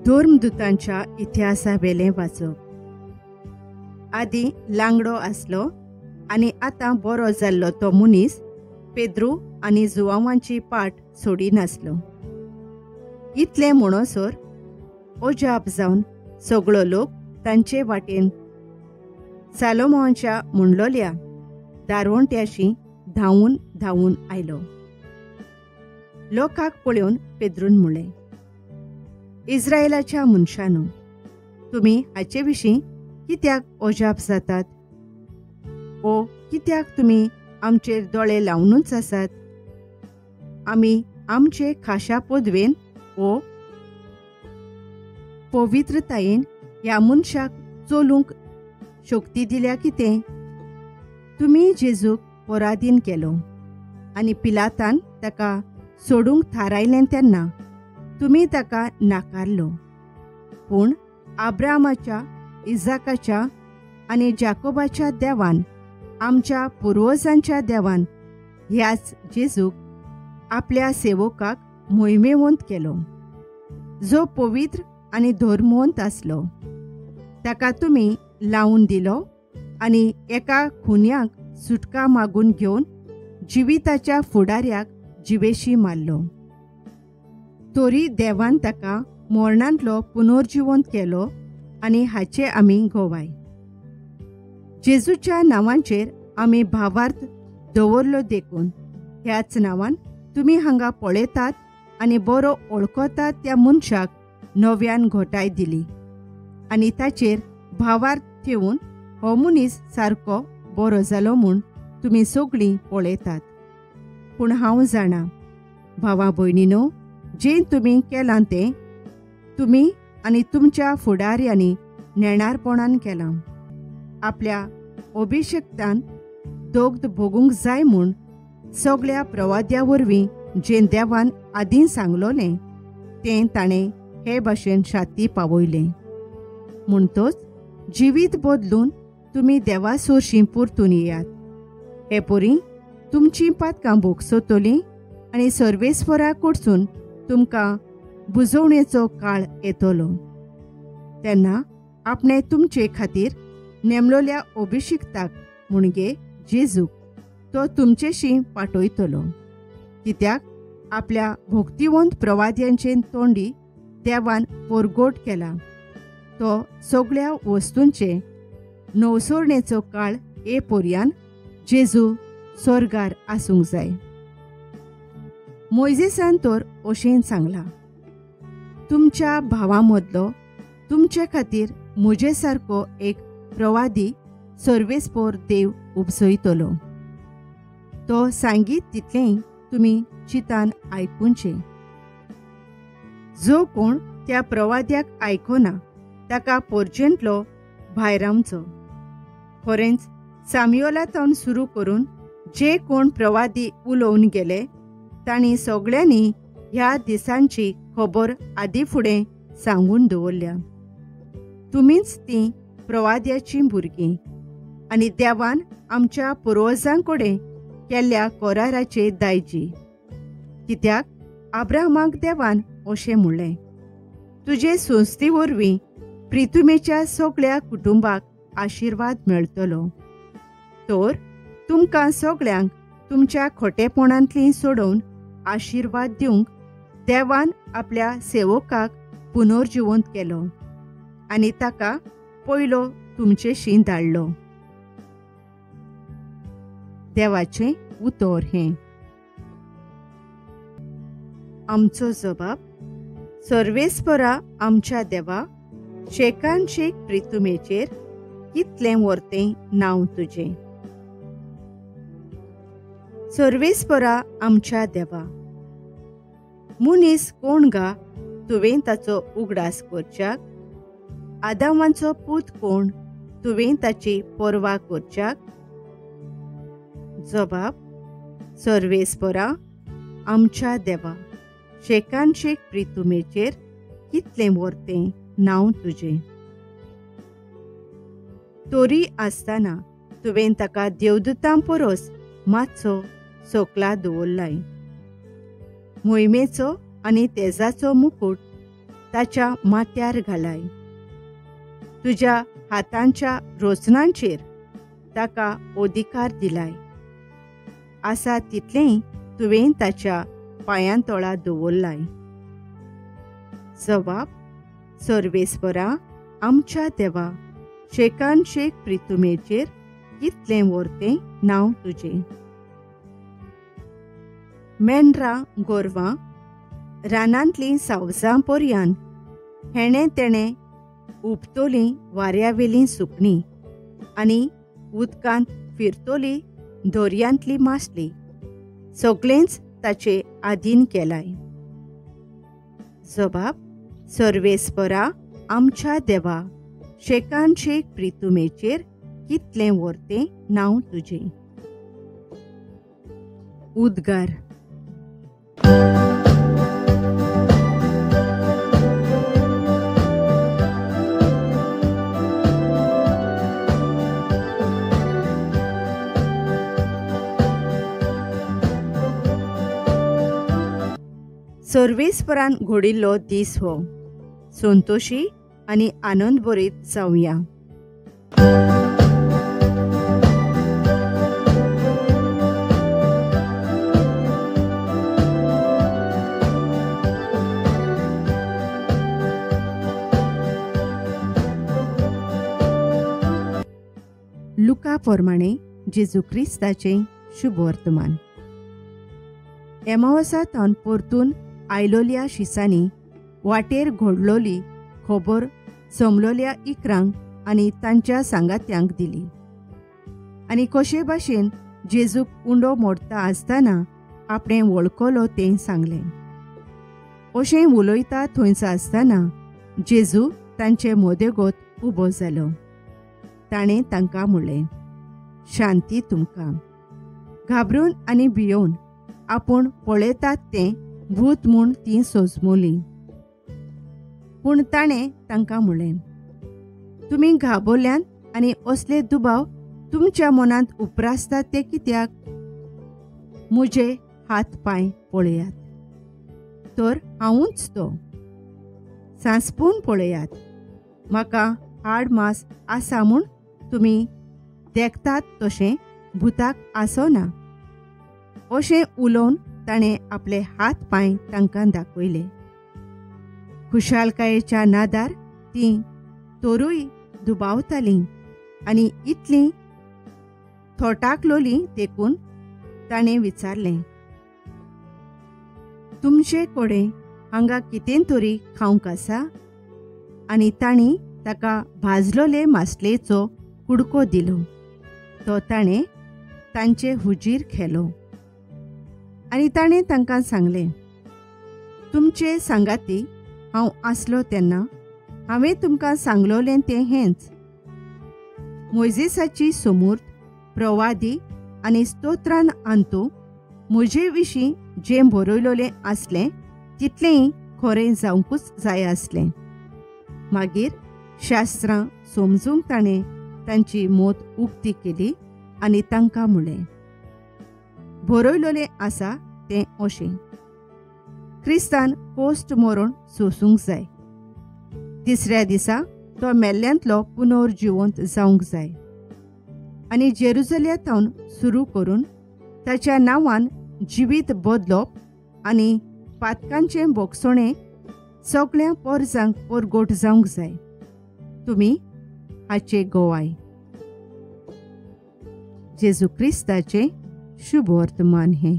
धर्मदुतांच्या इतिहासावेलें वाचप. आदीं लांगडो आसलो आनी आतां बरो जाल्लो तो मनीस पेद्रू आनी जुवांवांची पाट सोडिनासलो. इतलें म्हणसर अजाप जावन सगळो लोक तांचे वाटेन सालोमोनाच्या म्हणलोल्या दारवंट्याशी धांवून धांवून आयलो. लोकांक पळोवन पेद्रून म्हणलें, इस्रायलाच्या मनशांनो, तुमी हाचे विशीं कित्याक अजाप जातात? ओ कित्याक तुमी आमचेर दोळे लावनूच आसात? आमी आमचे खाशा पदवेन ओ पवित्रतायेन ह्या मनशाक चलूंक शक्ती दिल्या कितें? तुमी जेजूक पराधीन केलो आनी पिलातान ताका सोडूंक थारायलें तेन्ना तुमी ताका नाकारलो. पूण आब्रामाच्या, इजाकाच्या आनी जाकोबाच्या देवान, आमच्या पुर्वजांच्या देवान ह्याच जेजूक आपल्या सेवकाक मोहिमेवंत केलो, जो पवित्र आनी धर्मवंत आसलो. ताका तुमी लावन दिलो आनी एका खुन्याक सुटका मागून घेवन जिविताच्या फुडाऱ्याक जिवेशी मारलो. तरी देवान ताका मरणांतलो पुनर्जिवंत केलो आनी हाचे आमी गोवाय. जेजूच्या नांवाचेर आमी भावार्थ दवरलो देखून ह्याच नांवान तुमी हांगा पळयतात आनी बरो वळखतात त्या मनशाक नव्यान घोटाय दिली आनी ताचेर भावार्थ ठेवून हो मनीस सारको बरो जालो म्हूण तुमी सगळीं पळयतात. पूण हांव जाणा भावा भयणीनो, जें तुमी केलां तें तुमी आनी तुमच्या फुडाऱ्यांनी नेणारपणान केलां. आपल्या अभिशक्तान दोग्ध भोगूंक जाय म्हूण सगळ्या प्रवाद्या वरवीं जें देवान आदीं सांगलोलें तें ताणें हे भाशेन शाती पावयलें. म्हणटोच जिवीत बदलून तुमी देवा सोरशीं परतून येयात. हे परी तुमचीं पातकां भोगसतलीं आनी सर्वेस्वरा कडसून तुमकां बुजवणेचो काळ येतलो. तेन्ना आपणें तुमचे खातीर नेमलोल्या अभिशिक्ताक म्हणजे जेजूक तो तुमचेशी पाठयतलो. कित्याक आपल्या भक्तिवंत प्रवाद्यांचे तोंडी देवान परगोट केला. तो सगळ्या वस्तूंचे नवसोरणेचो काळ ए पोरयान जेजू स्वर्गार आसूंक जाय. मोयजेसान तर अशें सांगलां, तुमच्या भावां मदलो तुमचे खातीर म्हजे सारको एक प्रवादी सर्वेस्पोर देव उपसयतलो. तो सांगीत तितलेंय तुमी चितान आयकुचें. जो कोण त्या प्रवाद्याक आयकना ताका पोरजेंतलो भायरावचो. खरेंच सामियोला तावन सुरू करून जे कोण प्रवादी उलोवन गेले तांणी सगळ्यांनी ह्या दिसांची खबर आदी फुडें सांगून दवरल्या. तुमीच तीं प्रवाद्याचीं भुरगीं आनी देवान आमच्या पुर्वजां कडेन केल्ल्या कराराचे दायजी. कित्याक आब्रामाक देवान अशें म्हणलें, तुजे संस्थे वरवीं प्रितुमेच्या सगळ्या कुटुंबाक आशिर्वाद मेळटलो. तर तुमकां सगळ्यांक तुमच्या खोटेपणांतलीं सोडोवन आशिर्वाद दिवंक देवान आपल्या सेवकाक पुनर्जिवंत केलो आनी ताका पयलो तुमचेशी धाडलो. देवाचें उतर हें. आमचो जबाब सर्वेस्परा आमच्या देवा, शेकान शेक प्रितुमेचेर कितलें वर्तें नांव तुजें. सर्वेस्परा आमच्या देवा, मनीस कोण गा तुवें ताचो उगडास करच्याक? आदामाचो पूत कोण तुवें ताची पर्वा करच्याक? जबाब सर्वेस्परा आमच्या देवा, शेकान शेक प्रितुमेचेर कितलें वर्तें नांव तुजें. तरी आसतना तुवें ताका देवदूतां परस मातसो सोकला दवरलाय. मोहिमेचो आनी तेजाचो मुकूट ताच्या माथ्यार घालाय. तुज्या हातांच्या रोचनांचेर ताका अधिकार दिलाय. आसा तितलेंय तुवें ताच्या पांयांतोळा दवरलाय. जवाब: सर्वेस्परा आमच्या देवा, शेकान शेक प्रितुमेचेर कितलें व्हरतें नांव तुजें. मेंढरां गोरवां रानांतलीं सावजां पर्यान हेणें तेणें उपतोलीं वाऱ्यावेलीं सुकणीं आनी उदकांत फिरतोली दर्यांतली मासली, सगळेंच ताचे आधीन केलाय. जबाब: सर्वेस्परा आमच्या देवा, शेकान शेक प्रितुमेचेर कितलें व्हरतें नांव तुजें. उद्गार. सर्वेस्परान घडिल्लो दीस हो, संतोशी आनी आनंदभरीत जावया. लुका प्रमाणे जेजू क्रिस्ताचें शुभवर्तमान. एमावसा तावन परतून आयलोल्या शिसांनी वाटेर घडलोली खबर जमलोल्या इकरांक आनी तांच्या सांगात्यांक दिली. आनी कशे भाशेन जेजूक उंडो मोडटा आसतना आपणें वळखलो तें सांगलें. अशें उलयता थंयच आसतना जेजू तांचे मदेगत उबो जालो. ताणें तांकां म्हणलें, शांती तुमकां. घाबरून आनी भियोवन आपूण पळयतात तें भूत म्हूण तीं सोजमोलीं. पूण ताणें तांकां म्हणलें, तुमी घाबरल्यात आनी असले दुबाव तुमच्या मनांत उप्रासतात ते कित्याक? म्हजे हात पांय पळयात, तर हांवूच तो. सांसपून पळयात, म्हाका हाड मास आसा म्हूण तुमी देखतात तशें भुताक आसना. अशें उलोवन ताणें आपले हात पांय तांकां दाखयले. खुशालकायेच्या नादार तीं तरूय दुबावतालीं आनी इतलीं थोटाकलोलीं देखून ताणें विचारलें, तुमचे कडेन हांगा कितें तरी खावंक आसा? आनी तांणी ताका भाजलोले मासलेचो कुडको दिलो. तो ताणें तांचे हुजीर खेलो. आनी ताणें तांकां सांगलें, तुमचे सांगाती हांव आसलो तेन्ना हांवें तुमकां सांगलोलें तें हेंच. मोयजेसाची सोमूर्त, प्रवादी आनी स्तोत्रान अंतू म्हजे विशीं जें बरयलोलें आसलें तितलेंय खरें जावंकूच जाय आसलें. मागीर शास्त्रां समजूंक ताणें तांची मोत उक्ती केली आनी तांकां म्हणलें, बरयलोलें आसा तें अशें, क्रिस्तान कोश्ट मरण सोसूंक जाय, तिसऱ्या दिसा तो मेल्ल्यांतलो पुनर्जिवंत जावंक जाय आनी जेरुजल्या थावन सुरू करून ताच्या नांवान जिवीत बदलप आनी पातकांचें बोगसणें सगळ्या पोरजांक परगोट जावंक जाय. तुमी हाचे गोवाय. जेजू क्रिस्ताचें शुभ वर्तमान हें.